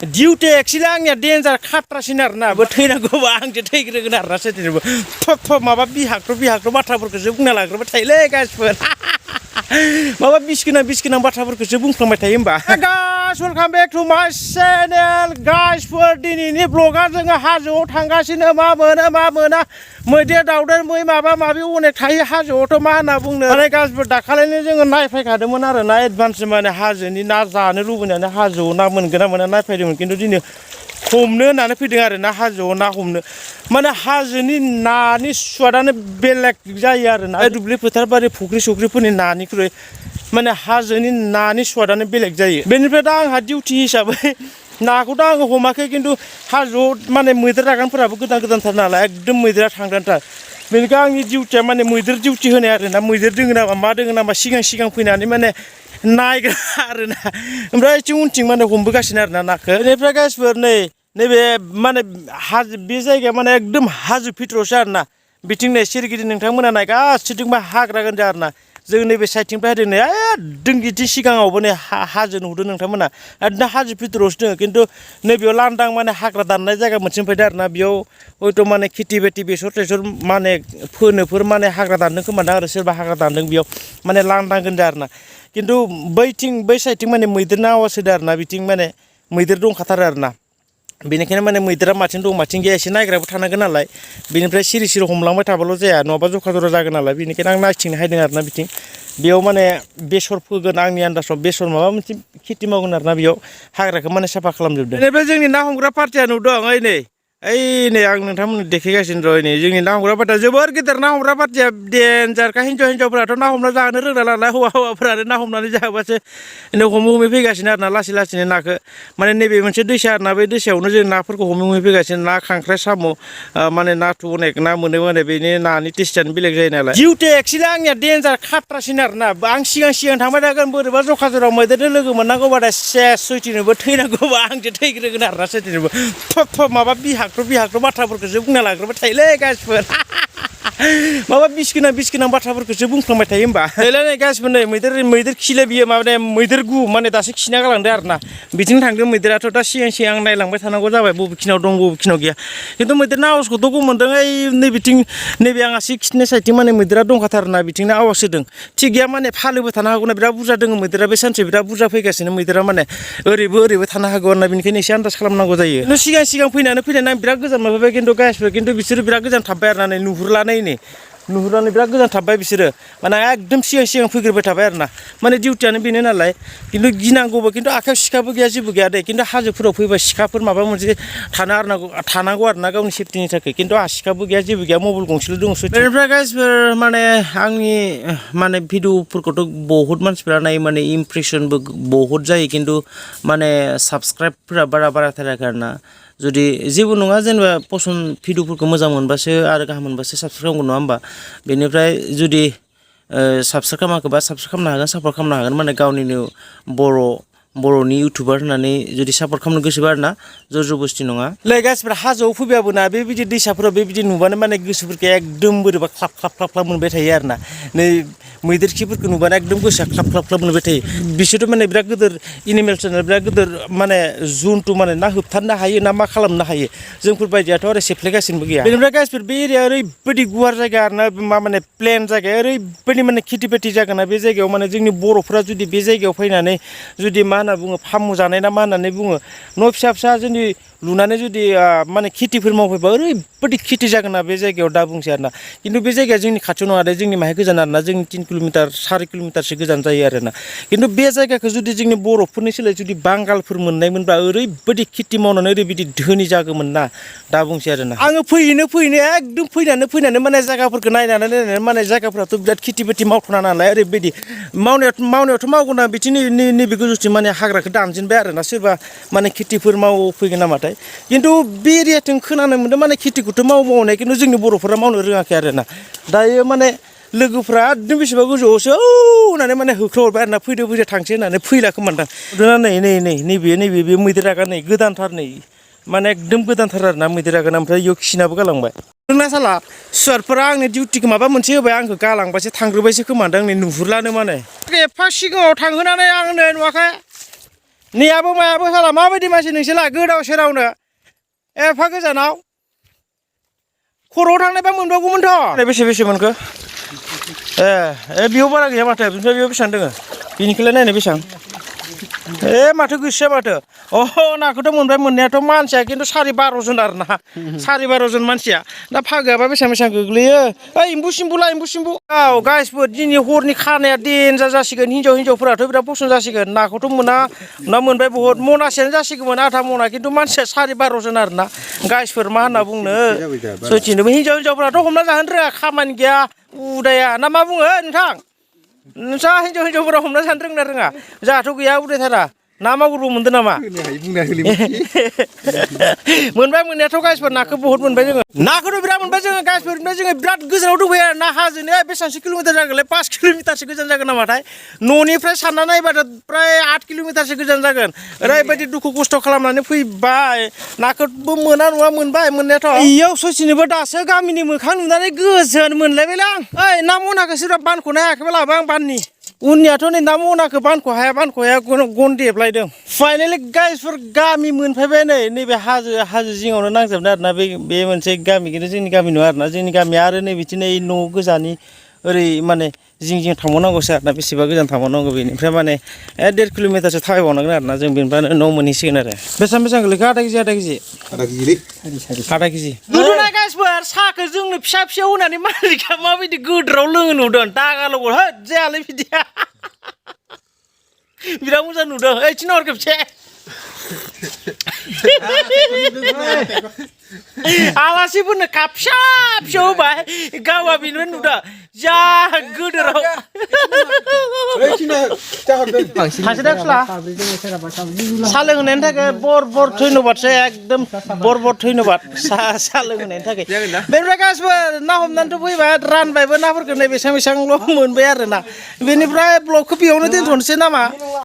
duty axilla आंनिया डेन्जार खाट्रासिन आरोना थैनांगौबा आंसो थैग्रोगोन आरोना सेदिनबो थप माबा बिहागथ' बाथ्राफोरखौसो बुंना लाग्रोबाय थायोलै गाइसफोर माबा बिस गोनां बाथ्राफोरखौसो बुंफ्लांबाय थायो होमबा गाइस वेलकाम बेक टु माय चेनेल गाइसफोर दिनैनि ब्लगा जोङो हाजोआव थांगासिनो मा मोना मैदेर दावदेर मै माबा माबि अनेक थायो हाजोआवथ' मा होनना बुंनो माने गाइसफोर दाखालिनो जोङो नायफैखादोंमोन आरो ना एडभान्स माने हाजोनि ना जानो लुबैनानै हाजोआव ना मोनगोन ना मोना नायफैदोंमोन खिन्थु दिनै हमनो होननानै फैदों आरो ना हाजोआव ना हमनो माने हाजोनि नानि स्वादानो बेलेग जायो आरो ना दुब्लि फोथार बारि फुख्रि सुख्रिफोरनि नानिख्रुइ माने हाजोनि नानि स्वादानो बेलेग जायो बेनिफ्राय दा आंहा डिउटि हिसाबै नाखौथ' आङो हमाखै खिन्थु हाजोआव माने मैदेर रागानफोराबो गोदानथार नालाय एकदम मैदेरा थांग्रानथार बेनिखाय आंनि डिउटिया माने मैदेर डिउटि होनाय आरो ना मैदेर दोङो नामा मा दोङो नामा सिगां फैनानै माने नायग्रा आरो ना ओमफ्राय उनथिं माने हमबोगासिनो आरो ना नाखौ बेनिफ्राय गाइसफोर नैबे माने हाजो बे जायगाया माने एकदम हाजो भितरावसो आरो ना बिथिं नै सोरगिदिं नोंथांमोना नाय गासैथिंबो हाग्रा गोजा आरो ना जों नैबे साइडथिंनिफ्राय फैदों नै एकदम गिदिर सिगाङावबो नै हाजो नुदों नोंथांमोना एकदम हाजो भितरावसो दङ खिन्थु नैबेयाव लांदां माने हाग्रा दाननाय जायगा मोनसे फैदों आरो ना बेयाव हयथ' माने खेथि बेथि बेसर थेसर माने फोनोफोर माने हाग्रा दानदों खोमादों आरो सोरबा हाग्रा दानदों बेयाव माने लांदां गोजा आरो ना खिन्थु बै साइडथिं माने मैदेरनि आवाज होदों आरो ना बिथिं माने मैदेर दंखाथारो आरो ना बेनिखायनो माने मैदेरा माथिं दं माथिं गैया एसे नायग्राबो थानांगोन नालाय बेनिफ्राय सिरि हमलांबाय थाबाल' जाया नङाबा जखा जरा जागोन नालाय बेनिखायनो आं नायथिंनो हायदों आरो ना बिथिं बेयाव माने बेसर फोगोन आंनि आन्दाजाव बेसर माबा मोनसे खेथि मावगोन आरो ना बेयाव हाग्राखौ माने साफा खालामजोबदों बेनिफ्राय जोंनि ना हमग्रा पार्टिया नुदों ओइ नै आं नोंथांमोननो देखायगासिनो र' नै जोंनि ना हमग्रा पार्टिया जोबोर गिदिर ना हमग्रा पार्टिया डेन्जारखा हिन्जावफोराथ' ना हमना जानो रोंला नालाय हौवाफोरानो ना हमनानै जाहोबासो हमै फैगासिनो आरो ना लासैनो नाखौ माने नैबे मोनसे दैसा आरो ना बे दैसायावनो जों नाफोरखौ हमै फैगासिनो ना खांख्राइ साम' माने नाथुर अनेक ना मोनो माने बेनि नानि टेस्टआनो बेलेग जायो नालाय डिउटि एक्सिला आंनिया डेन्जार खाट्रासिन आरो ना आं सिगां थांबाय थागोन बोरैबा जखा जराव मैदेरजों लोगो मोननांगौबाथाय सेस सैथिनोबो थैनांगौबा आंसो थैग्रोगोन आरो ना सैथिनोबो थप माबा बिहागथ' बाथ्राफोरखौसो बुंना लाग्रोबाय थायोलै गाइसफोर माबा बिस गोनां बाथ्राफोरखौसो बुंफ्लांबाय थायो होमबा नै गाइसफोर नै मैदेर खिले बियो माने मैदेर गु माने दासो खिना गालांदों आरो ना बिथिं थांदों मैदेराथ' दा सिगां आं नायलांबाय थानांगौ जाबाय बबेखिनियाव दं बबेखिनियाव गैया खिन्थु मैदेरनि आवाजखौथ' मोन्दों ओइ नैबे आं आसि खिथिनाय साइडथिं माने मैदेरा दंखाथारो ना बिथिंनो आवाज होदों थिग गैया माने फालोबो थानो हागौ ना बिराद बुरजा दङ मैदेरा बे सानसे बिराद बुरजा फैगासिनो मैदेरा माने ओरैबो थानो हागौ आरो ना बेनिखायनो एसे आन्दाज खालामनांगौ जायो सिगां फैनानै आं बिराद गोजान मोनफैबाय खिन्थु गाइसफोर खिन्थु बिसोरो बिराद गोजान थाबबाय आरो ना नुहुरनानै बिराद गोजान थाबबाय बिसोरो माने एकदम सिगां फैग्रोबाय थाबाय आरो ना माने डिउटियानो बेनो नालाय खिन्थु गिनांगौबो खिन्थु आखाइयाव सिखाबो गैया जेबो गैया दे खिन्थु हाजोफोराव फैबा सिखाफोर माबा मोनसे थानांगौ आरो ना गावनि सेफटिनि थाखाय खिन्थु आहा सिखाबो गैया जेबो गैया मबाइल गंसेल' दङ बेनिफ्राय गाइसफोर माने आंनि माने भिडिअफोरखौथ' बहुद मानसिफोरा नायो माने इमप्रेसनबो बहुद जायो खिन्थु माने साबस्क्राइबफोरा बाराथाराखै आरो ना जुदि जेबो नङा जेनेबा पसन्द भिडिअफोरखौ मोजां मोनबासो आरो गाहाम मोनबासो साबस्क्राइब खालामगोन नङा होमबा बेनिफ्राय जुदि साबस्क्राइब खालामाखैबा साबस्क्राइब खालामनो हागोन सापर्ट खालामनो हागोन माने गावनिनो बर'नि इउटुबार होननानै जुदि सापर्ट खालामनो गोसोबा आरो ना जबरदस्ति नङा गाइसफोरा हाजोआव फैबाबो ना बेबायदि दैसाफोराव बेबायदि नुबानो माने गोसोफोरखौ एकदम बोरैबा ख्लाब मोनबाय थायो आरो ना नै मैदेर खिफोरखौ नुबानो एकदम गोसोआ ख्लाब मोनबाय थायो बिसोरथ' माने बिराद गिदिर एनिमेल्स बिराद गिदिर माने जुन्थु माने ना होबथानो हायो ना मा खालामनो हायो जोंफोर बायदियाथ' आरो सेफ्लेगासिनोबो गैया बेनिफ्राय गाइसफोर बे एरिया ओरैबायदि गुवार जायगा आरो ना माने प्लेन जायगा ओरैबायदि माने खेथि बाथि जागोन ना बे जायगायाव माने जोंनि बर'फोरा जुदि बे जायगायाव फैनानै जुदि मा होनना बुङो फामु जानाय ना मा होननानै बुङो न' फिसा जुदि लुनानै जुदि माने खेथिफोर मावफैबा ओरैबायदि खेथि जागोन ना बे जायगायाव दा बुंसै आरो ना खिन्थु बे जायगाया जोंनि खाथियाव नङा दे जोंनि माहाय गोजान आरो ना जोंनि 3 किल'मिटार 4 किल'मिटारसो गोजान जायो आरो ना खिन्थु बे जायगाखौ जुदि जोंनि बर'फोरनि सोलाय जुदि बांगालफोर मोननायमोनबा ओरैबायदि खेथि मावनानै ओरैबायदि धोनि जागौमोन ना दा बुंसै आरो ना आङो एकदम फैनानै माने जायगाफोरखौ नायनानै माने जायगाफोराथ' बिराद खेथि बाथि मावथ'ना नालाय ओरैबायदि मावनायावथ' मावगोन ना बिथिं नैबे गोजौथिं माने हाग्राखौ दानजेनबाय आरो ना सोरबा माने खेथिफोर मावफैगोन नामाथाय खिन्थु बे एरियाथिं खोनानो मोन्दों माने खेथिखौथ' मावनाय खिन्थु जोंनि बर'फोरा मावनो रोङाखै आरो ना दायो माने लोगोफ्रा एकदम बेसेबा गोजौआवसो होननानै माने होख्रावहरबाय आरो ना फैदो थांसै होननानै फैला खोमादां नैबे बे मैदेर रागा नै गोदानथार नै माने एकदम गोदानथार आरो ना मैदेर रागा ओमफ्राय इयाव खिनाबो गालांबाय नोंना साला सुवारफोरा आंनि डिउटिखौ माबा मोनसे होबाय आंखौ गालांबायसो थांग्रोबायसो खोमादां नै नुहुरलानो माने एफा सिगाङाव थांहोनानै आं नै नुवाखै नियाबो मायाबो साला माबायदि मानसि नोंसोरला गोदाव सोरावनो एफा गोजानाव खर'आव थांनायबा मोनबावगौमोनथ' बेसे बेसे मोनखो बेयाव बारा गैया माथो ओमफ्राय बेयाव बेसेबां दङ बिनिखौलाय नायनो बेसेबां माथो गैसोआ माथो नाखौथ' मोनबाय मोननायाथ' मानसिया खिन्थु 12.5 आरो ना 12.5 मानसिया दा फागोआबा बेसेबां गोग्लैयो एम्बु सिम्बु औ गाइसफोर दिनै हरनि खानाया देन्जार जासिगोन हिनजावफोराथ' बिराद पसन्द जासिगोन नाखौथ' मोना मोनबाय बहुद मनासेयानो जासिगौमोन आधा मना खिन्थु मानसिया 12.5 आरो ना गाइसफोर मा होनना बुंनो सयथिनोबो हिनजावफोराथ' हमना जाहोनो रोङा खामानि गैया उदाया ना मा बुङो नोंथां नोंसा हिनजावफोरा हमना जानो रोंना रोङा जोंहाथ' गैया उदायथारा ना मागुरबो मोनदों नामा मोनबाय मोननायाथ' गाइसफोर नाखौ बहुद मोनबाय जोङो नाखौथ' बिराद मोनबाय जोङो गाइसफोर जोङो बिराद गोजानाव दंफैयो आरो ना हाजोनि बेसेबांसो किल'मिटार जागोनलै 5 किल'मिटारसो गोजान जागोन नामाथाय न'निफ्राय सानना नायबाथ' प्राय 8 किल'मिटारसो गोजान जागोन ओरैबायदि दुखु खस्थ' खालामनानै फैबाय नाखौबो मोना नङा मोनबाय मोननायाथ' इयाव ससिनोबो दासो गामिनि मोखां नुनानै गोजोन मोनलायबायलै आं ना मनाखौ सोरबा बानख'नो हायाखैबा लाबाय आं बाननि उननियाथ' नै ना मनाखौ बानख' हाया गन देबलायदों फाइनालि गाइसफोर गामि मोनफैबाय नैबे हाजो जिङावनो नांजोबनाय आरोना बे मोनसे गामि खिन्थु जोंनि गामि नङा आरोना जोंनि गामिया आरो नै बिदिनो न' गोजानि ओरै माने जिं थांबावनांगौसो आरोना बेसेबा गोजान थांबावनांगौ बेनिफ्राय माने 1.5 किल'मिटारसो थाबायबावनांगोन आरोना जों बेनिफ्राय न' मोनहैसिगोन आरो बेसेबां गोलैखो आधा केजि आधा केजि नुदोंना गाइसफोर साहाखौ जोंनो फिसा होनानै मालिकआ माबायदि गोदोराव लोङो नुदों दागाल'गौ होद जायालै बिदिया बिराद मोजां नुदों थिनहर खेबसे आलासिफोरनो काप फिसा होबाय गावआ बेनिफ्राय नुदों जा गोदोराव साहा लोंहोनायनि थाखाय बर धन्यबादसो एकदम बर धन्यबाद साहा लोंहोनायनि थाखाय बेनिफ्राय गासिबो ना हमनानैथ' फैबाय रानबायबो नाफोरखौ नै बेसेबांल' मोनबाय आरो ना बेनिफ्राय ब्लगखौ बेयावनो दोनथ'नोसै नामा